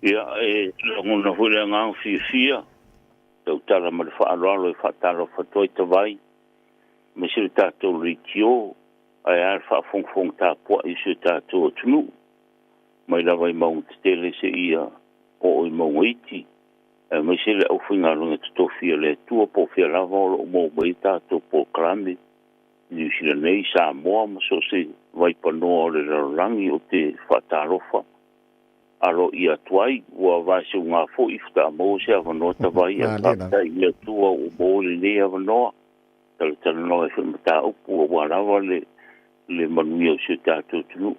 Ia, e lagona foi le agaga fiafia, tautala ma le faaaloalo e faatalofa atu ai Tavai, aemaise le tatou leitio, ae a le faafogafoga tapuai i si o tatou atunuu, mai lava i mauga tetele seia oo i mauga iti, aemaise le aufaigaluega totofi a le Atua po o fea lava o lo o maua mai ai tatou polokalame, Niu Sila nei, Samoa ma so o se vaipanoa o le lalolagi. Ou te faatalofa aloaia atu ai. Ua vaeseuga foi faatoa maua se avanoa Tavai, ae faafetai i le Atua ua maua lenei avanoa. Talatalanoa ai foi mataupu aua lava le manuia o si o tatou atunuu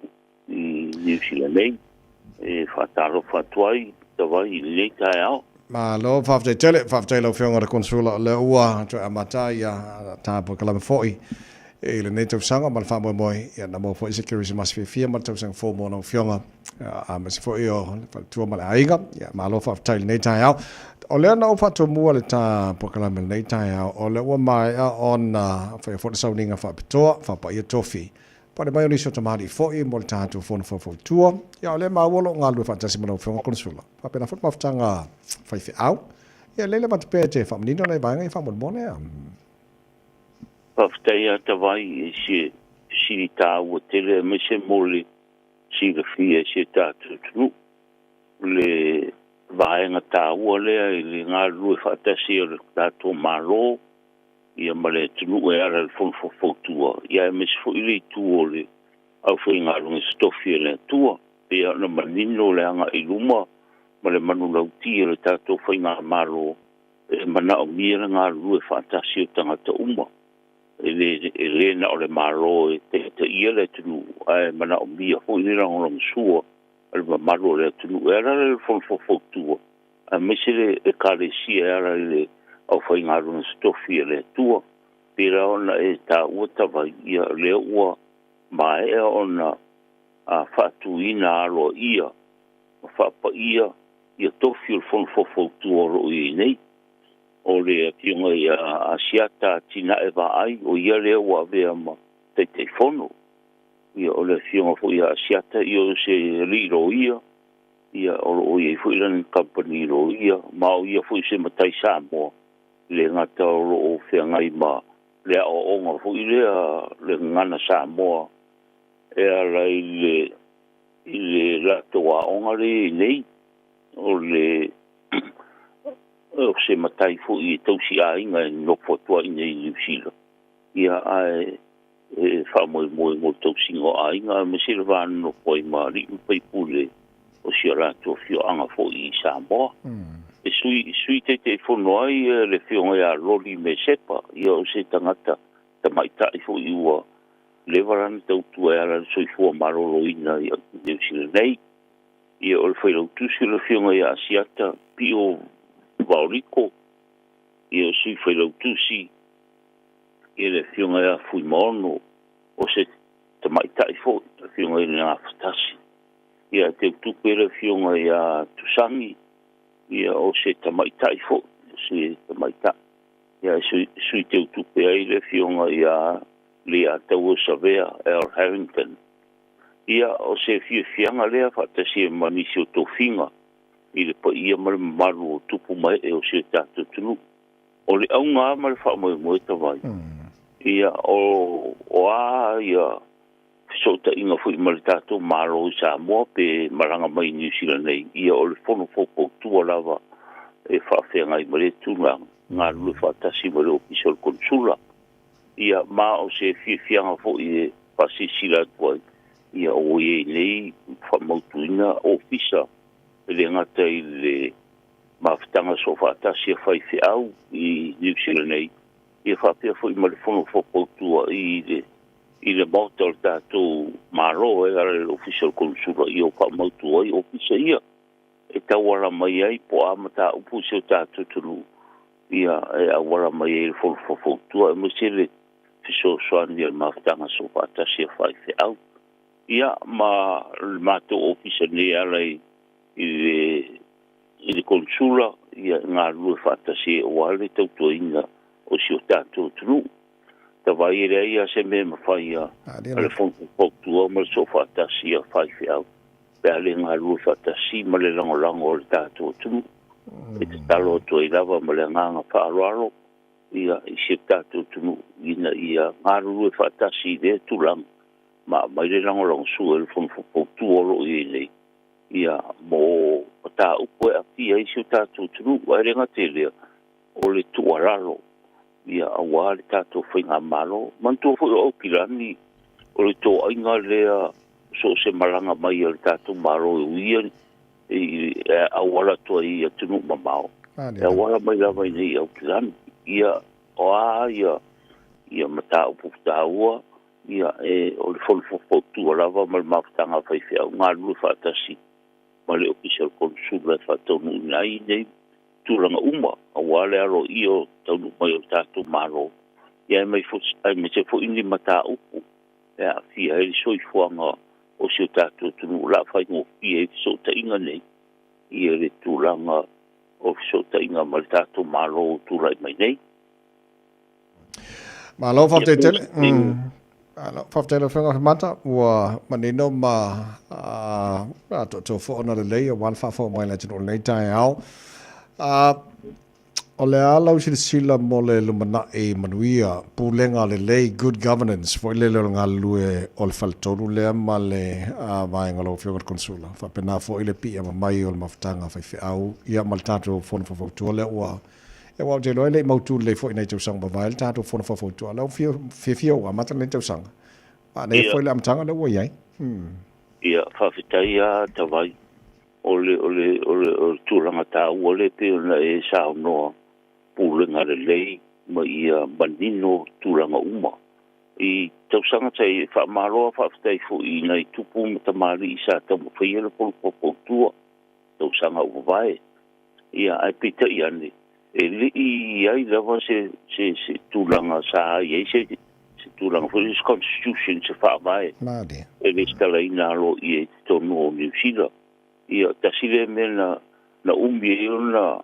i Niu Sila nei. E faatalofa atu ai Tavai i lenei taeao. Malo, faafetai tele, faafetai lau Afioga i le Konesula, o lea ua toe amata ia ta polokalame foi i lenei tausaga ma le faamoemoe ia na maua foi se Kerisimasi fiafia ma le tausaga fou mo lau Afioga aemaise foi o le faletua ma le aiga. Ia malo faafetai i lenei taeao. O lea na ou faatomua le ta polokalame i lenei taeao, o lea ua maea ona faia foi le sauniga faapitoa, faapaia tofi Pale mai o nisi o tamalii foi mo le tatou fono faufautua. Ia, o lea e maua o lo o galulue faatasi ma lau Afioga Konesula. Faapena foi le mafutaga faifeau. Ia, lele avatu pea e te faamanino nai vaega ia faamolemole. Faafetai lava Tavai i se fesili taua tele aemaise mo le silafia e si o tatou atunuu. Le vaega taua lea i le galulue faatasi o le tatou Malo ia ma le atunuu e ala i le Fono Faufautua, ia aemaise foi le itu o le aufaigaluega totofi a le Atua. Pei ona manino le agai i luma ma le manulauti o le tatou faigamalo, e manaomia le galulue faatasi o tagata uma. E le na o le Malo e taitaia le atunuu, ae manaomia foi le lagolagosua a le mamalu o le atunuu e ala i le Fono Faufautua, aemaise le Ekalesia e ala i le aufaigaluega totofi a le Atua. Pei la ona e taua Tavai, ia lea ua maea ona faatuina aloaia ma faapaia ia tofi o le Fono Faufautua o lo o i ai nei. O le Afioga ia Asiata Atinae Vaai, o ia lea ua avea ma Taitaifono. Ia, o le Afioga foi ia Asiata, ia o se alii loia, ia o lo o i ai foi lana kamupani loia, ma o ia foi se matai Samoa, le gata o lo o feagai ma le aoaoga foi lea le gagana Samoa e ala i le latou aoga lea i nei. O le o se matai foi e tausi aiga e nofo atu ai nei i Niu Sila, ia ae e faamoemoe mo le tausiga o aiga, aemaise le va nonofo ai ma alii ma faipule o si o latou afioaga foi i Samoa. E sui Taitaifono ai le Afioga ia Loli Mesepa, ia o se tagata tamaitai foi ua leva lana tautua e ala i le soifua maloloina i Niu Sila nei. Ia o le failautusi o le Afioga ia Asiata Pio Vaoliko, ia o sui failautusi ia le Afioga ia Fuimaono, o se tamaitai foi, le Afioga i le Gafatasi. Ia teutupe le Afioga ia Tusani, ia o se tamaitai foi, o se tamaitai. Ia sui teutupe ai le Afioga ia Leiataua Savea L. Harrington. Ia o se fiafiaga lea faatasi ma nisi o tofiga i le paia ma le mamalu o tupu mae o si o tatou atunuu. O le auga ma le faamoemoe Tavai, ia o a ia fesootaiga foi ma le tatou Malo i Samoa pe malaga mai i Niu Sila nei, ia o le Fono Faufautua lava e faafeagai ma le tulaga, galulue faatasi ma le Ofisa o le Konesula. Ia ma o se fiafiaga foi e faasilasila atu ai, ia ua i ai nei faamautuina ofisa e le gata i le mafutaga soofaatasi a faifeau i Niu Sila nei, ia faapea foi ma le Fono Faufautua i le maota o le tatou Malo e ala i le Ofisa o le Konesula, ia o faamautu ai ofisa ia e tauala mai ai po a mataupu i si o tatou atunuu, ia e auala mai ai le Fono Faufautua aemaise le fesoasoani a le mafutaga soofaatasi a faifeau. Ia ma le matou ofisa nei e ala i le Konesula, ia galulue faatasi aua le tautuaina o si o tatou atunuu. Tavai e leai lava se mea e mafai a le Fono Faufautua ma le soofaatasi a faifeau. Pe a le galulue faatasi ma le lagolago o le tatou atunuu. E tatalo atu ai lava ma le agaga faaaloalo ia i si o tatou atunuu ina ia galulue faatasi i lea tulaga ma aumai le lagolagosua i le Fono Faufautua o lo o i ai nei ia mo mataupu e aafia ai si o tatou atunuu. Ae le gata i lea, o le tuualalo ia auā le tatou faigamalo. Manatua foi o Aukilani o le toaiga lea so o se malaga mai a le tatou Malo e uia i auala atu ai i atunuu mamao, e auala mai lava i nei Aukilani. Ia o a ia mataupu taua, ia e o le Fono Faufautua lava ma le mafutaga a faifeau galulue faatasi ma le Ofisa o le Konesula e faataunuuina ai nei tulaga uma auā le aloaia o taunuu mai o le tatou Malo, ia aemaise foi ni mataupu e aafia ai le soifuaga o si o tatou atunuu o le a faigofie ai fesootaiga nei ia le tulaga o fesootaiga ma le tatou Malo o tulai mai nei. Malo faafetai tele. Malo faafetai lau Afioga Afemata, ua manino ma atoatoa foi ona lelei aua le faafofoga mai a le atunuu i lenei taeao. O le a lau silasila mo le lumanai manuia, pulega lelei, good governance, foi lele o le galulue o le faletolu lea ma le vaega o lau Afioga i le Konesula. Faapena foi le piiama mai o le mafutaga a faifeau ia ma le tatou Fono Faufautua lea ua Ia aua ou te iloa e le i mautu lelei foi i nai tausaga ua mavae le tatou Fono Faufautua. O lea ua fiafia ua amata lenei tausaga. Manaia foi le amataga lea ua i ai. Ia, faafetai lava Tavai. O le, o le, o le, o le tulaga taua lea pei ona e saunoa, pulega lelei ma ia manino tulaga uma. I tausaga sa i ai, faamalo lava faafetai foi i nai tupu ma tamalii sa taumafaia le Fono Faufautua, tausaga ua mavae. Ia, ae peitai ane, e le i i ai lava se, se, se tulaga sa i ai se, se tulaga foi, se constitution, se faavae e resitalaina aloaia i totonu o Niu Sila. Ia, tasi lea mea na, na umi ai ona,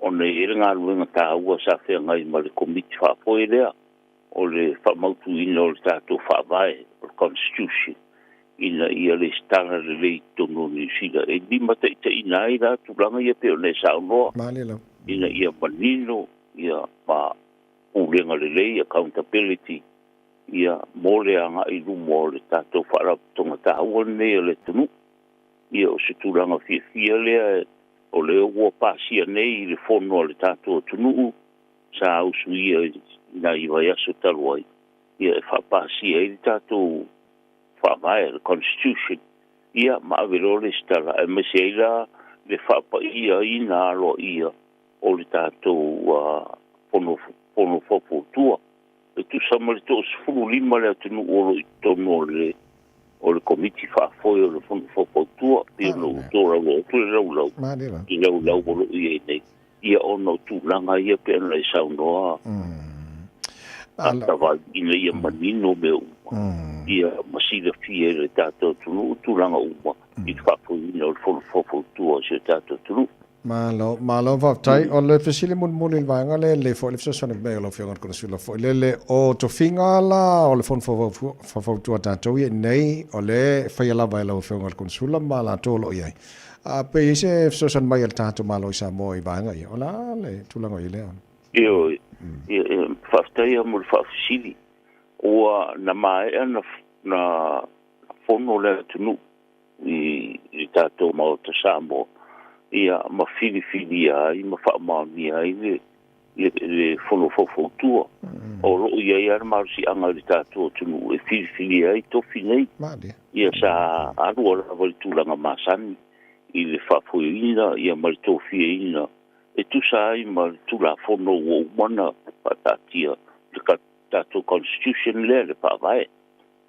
ona i ai le galuega taua sa feagai ma le Komiti Faafoe lea, o le faamautuina o le tatou faavae, o le constitution, ina ia resitala lelei i totonu o Niu Sila e limataitaiina ai la tulaga ia pei ona e saunoa, ina ia manino ia ma pulega lelei, accountability, ia mo le agai i luma o le tatou faalapotopotoga taua lenei a le atunuu. Ia o se tulaga fiafia lea o lea ua pasia nei i le fono a le tatou atunuu sa usuia i nai vaiaso talu ai, ia e faapasia ai le tatou faavae, le constitution, ia ma ave loa le resitala, aemaise ai la le faapaiaina aloaia o le tatou fono, fono faufautua. E tusa ma le 15 le atunuu o lo o i totonu o le o le Komiti Faafoe o le Fono Faufautua, pei ona ou tolaulau atu le laulau i laulau o lo o i ai nei, ia ona o tulaga ia pei ona e saunoa Tavai, ina ia manino mea uma, ia ma silafia e le tatou atunuu tulaga uma i le faafoeina o le Fono Faufautua o si o tatou atunuu. Malo, malo faafetai. O le fesili mulimuli i le vaega lea, e lelei foi le fesoasoani mai o lau Afioga i le Konesula foi lele, o tofiga la o le Fono Faufautua a tatou ia i inei, o lea e faia lava e lau Afioga i le Konesula ma latou o lo o i ai. A pe i ai se fesoasoani mai a le tatou Malo i Samoa i vaega ia, o le a le tulaga o i ai lea? Ioe, faafetai lava mo le faafesili. Ua na maea na fono le atunuu i le tatou Maota Samoa, ia, ma filifilia ai ma faamaonia ai le, le, le Fono Faufautua. O lo o i ai lava le malosiaga i le tatou atunuu e filifilia ai tofi nei. Ia sa alu lava i le tulaga masani i le faafoeina ia ma le tofiaina e tusa ai ma le Tulafono ua uma ona faataatia, le tatou Constitution lea, le Faavae.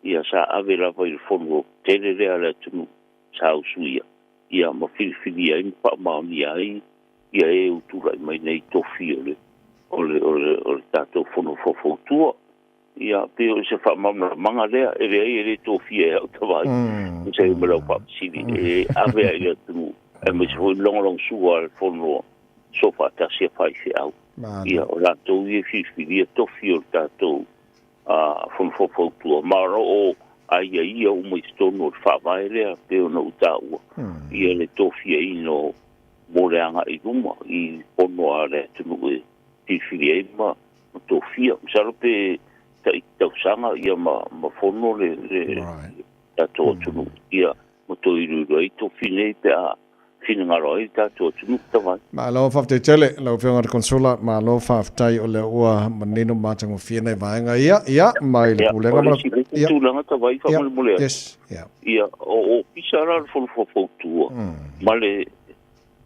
Ia sa ave lava i le fono tele lea a le atunuu sa usuia, ia ma filifilia ai ma faamaonia ai ia e ua tulai mai nei tofi o le o le o le o le tatou fono faufautua. Ia pei o se faamalamalamaga lea, e leai e le tofia e au Tavai, tusa ai ma lau faafesili, e ave lava i le atunuu, aemaise foi le lagolagosua a le fono soofaatasi a faifeau. Ia o latou ia e filifilia tofi o le tatou Fono Faufautua, ma o lo o Ai ia uma i totonu o le faavae lea pe ona ou taua ia le tofiaina o mo le agai i luma i pono a le atunuu e filifili ai ma tofia. Masalo pe tai tausaga ia ma fono le tatou atunuu ia ma toe iloilo ai tofi nei pe a finagalo ai tatou atunuu tavai. Malo faafetai tele lau Afioga i le Konsula, malo faafetai o lea ua manino matagofie nai vaega ia, ia mai le pulega ma le tulaga tavai faamolemole atu. Yes, yeah. Ia o ofisa la le fono faufautua ma le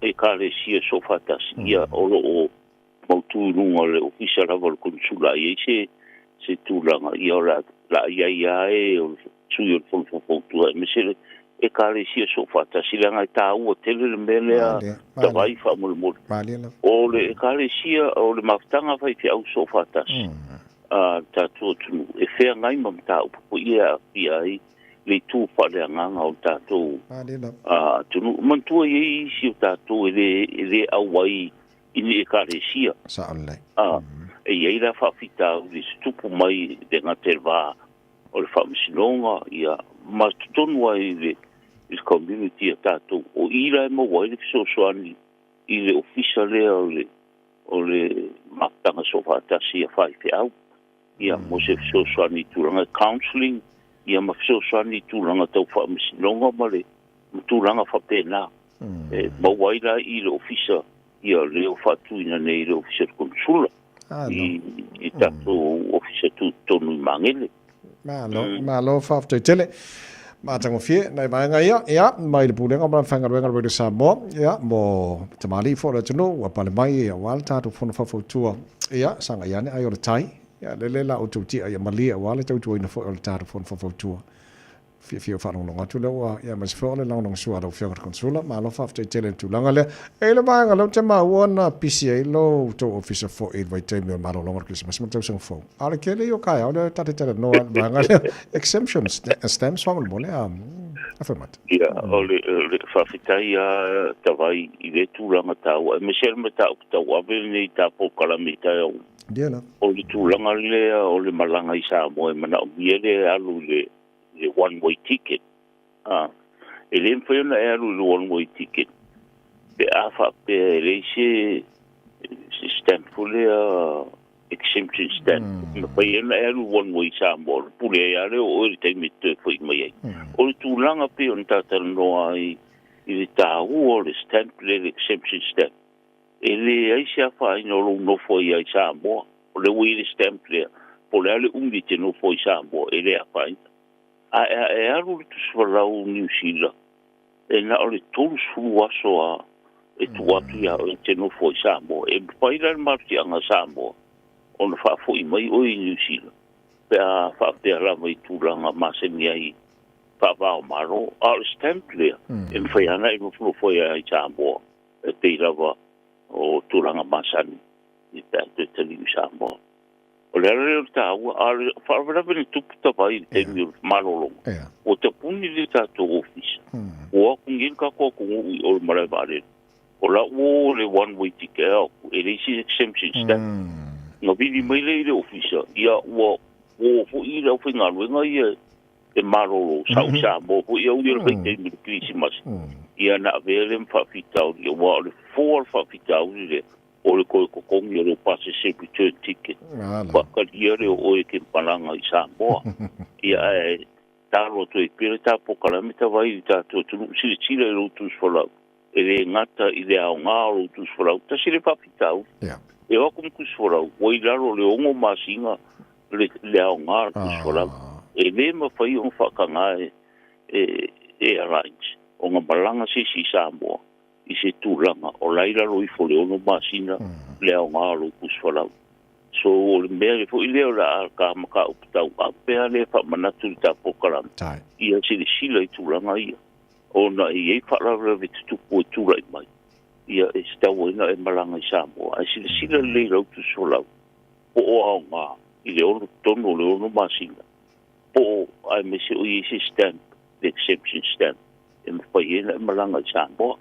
ekalesia soofaatasi ia o loo mautu i luga o le ofisa lava o le Konsula ai se tulaga ia o la iai ae o le sui o le fono faufautua aemaise le ekalesia soofaatasi leaga e taua tele le mea lea tavai faamolemole. O le ekalesia o le mafutaga faifeau soofaatasi a tatou atunuu e feagai ma mataupu foi ia e aafia ai le itu faaleagaga o tatou atunuu. Manatua i ai isi o tatou e le auai i ni ekalesia. E i ai la faafitauli se tupu mai le gata i le va o le faamasinoga ia ma totonu ai le community a tatou o i la e maua ai le fesoasoani i le ofisa lea o le mafutaga soofaatasi a faifeau ia mo se fesoasoani i tulaga counselling ia ma fesoasoani i tulaga tau faamasinoga ma le tulaga faapena. E maua ai la i le ofisa ia leo faatuina nei le ofisa o le Konsula i tatou ofisa tutotonu i Magele. Malo faafetai tele. Matagofie nai vaega ia, ia mai le pulega ma le Matagaluega o le Radio Samoa, ia mo tamalii foi o le atunuu ua pale mai ia aua le tatou fono faufautua, ia sagai ane ai o le tai, ia lele la outou tia ia malie aua le tautuaina foi o le tatou fono faufautua. Fiafia o faalogologo atu lea ua ia aemaise foi o le lagolagosua a lau Afioga i le Konsula. Malo faafetai tele i le tulaga lea. E i le vaega lea ou te maua na pisi ai lo outou ofisa foi i le vaitaimi o le malologa o le Kerisimasi ma le tausaga fou. A o le tele ia o taeao lea ta te talanoa i le vaega lea exemption stamps faamolemole a Afemata. Ia, o le faafetai a tavai i le tulaga taua aemaise le mataupu tauave lenei tatou polokalame i taeao. O le tulaga lea o le malaga i Samoa e manaomia le alu i le one way ticket. E le mafai ona e alu i le one way ticket pe a faapea e leai se stamp foi lea exemption stamp. Mafai ona e alu one way i Samoa, le pule ai lava lea o oe i le taimi e toe foi mai ai. O le tulaga pei ona talanoa ai i le taua o le stamp lea, le exemption stamp, e leai se afaina o lou nofo ai i Samoa. O le ua i le stamp lea, po o le a le umi e te nofo i Samoa, e le afaina. A e alu le tusifalau Niu Sila, e na o le 30 aso a e tuu atu ia oe te nofo i Samoa. E mafai la le malosiaga Samoa ona faafoi mai oe i Niu Sila pe a faapea lava i tulaga masani ai faavao Malo. A o le stamp lea, e mafai ana e nofonofo ai i Samoa e pei lava o tulaga masani i pe a toe taliu i Samoa. O le ala lea o le taua, a o le faalavelave le tupu tavai i le taimi o le malologa, ua tapuni le tatou ofisa. Ua o atu nei le tatou atunuu i o le malae vaalele. O la ua le one way ticket au, e leai se exemption stamp. Na vili mai lea i le ofisa, ia ua foi i le aufaigaluega ia e malolo, sau Samoa foi au ia le vaitaimi i le Kerisimasi. Ia na avea le ma faafitauli, aua o le fofo o le faafitauli lea, o le toe totogi o le pasese return ticket. Faatalia le o oe ke malaga i Samoa. Ia ae talo atu ai pea le tā polokalame tavai i tatou atunuu silasila i lou tusifalau. E le gata i le aoga o lou tusifalau, tasi le faafitauli. E o atu ma tusifalau, ua i lalo o le 6 masina le aoga o le tusifalau. E le mafai ona faataga e airlines ona malaga se isi i Samoa i se tulaga o la i lalo ifo le 6 masina le aoga o lou tusifalau. So o le mea foi lea o le a ka mataupu tauave lea faamanatu i le tā polokalame, ia silasila i tulaga ia ona e i ai faalavelave tutupu e tulai mai ia e tatau ai ona e malaga i Samoa. Ae silasila lelei i lau tusifalau po o aoga i le 6 o le 6 masina po o aemaise o i ai se stamp, le exemption stamp e mafai ai ona e malaga i Samoa.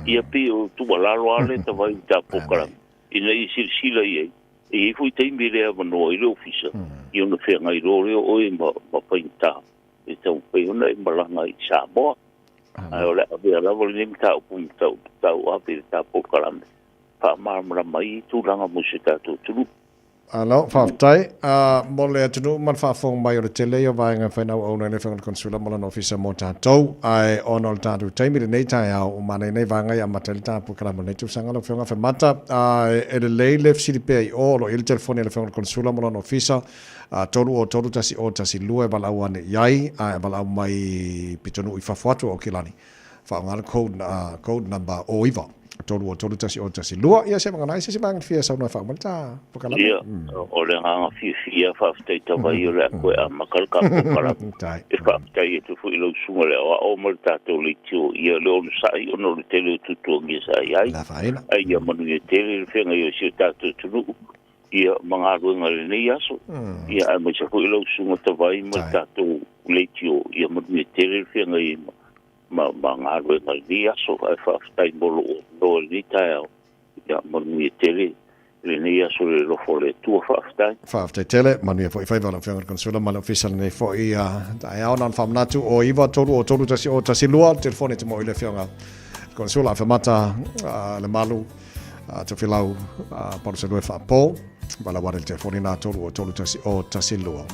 Ia pei o tuualalo lava lea tavai i tā polokalame ina ia silasila i ai. E i ai foi taimi le avanoa i le ofisa i ona feagai loa lea o oe ma faigata. E taumafai ona e malaga i Samoa. Ae o le a avea lava lenei mataupu tauave i le ta polokalame faamalamalama ai tulaga mo si o tatou atunuu. Alo, faafetai. Mo le atunuu ma le faafofoga mai o le tele ia o vaega e fai na auauna i le Afioga i le Konesula ma lona Ofisa mo tatou. Ae ona o le tatou taimi i lenei taeao, ua manaia nei vaega ia amata ai le ta polokalame o lenei tausaga lau Afioga Afemata. E lelei le fesili pea i o, o lo o i ai le telefoni a le Afioga i le Konesula ma lona Ofisa, 303 1012 e valaau ane i ai, ae valaau mai pitonuu i fafo atu o Aukilani. Faaaoga le code, code number 09 303 1012. Ia se vagana ai se isi vaega e fia saunoa e faauma le ta polokalame. Ia, o le agaga fiafia, faafetai tava ia o le a toe amata le ta polokalame. E faafetai atu foi i lau susuga i le aoao ma le tatou leitio ia le onosai ona o le tele o tuatuagia sa i ai. Ae ia manuia tele le feagai o si o tatou atunuu ia ma galuega i lenei aso. Ia aemaise foi lau susuga Tavai ma le tatou leitio ia manuia tele le feagai ma galuega i lenei aso. Ae faafetai mo lou avanoa i lenei taeao. Ia manuia tele lenei aso i le alofa o le Atua. Faafetai. Faafetai tele, manuia foi faiva lau Afioga i le Konesula ma le Ofisa lenei foi taeao. Na ona faamanatu o 9 3 o 3 1 o 1 2 le telefoni e te maua i le Afioga i le Konesula Afemata Lemalu Tofilau Palusalue Faapo. Valaau ane i le telefoni na 3 o 3 1 o 1 2.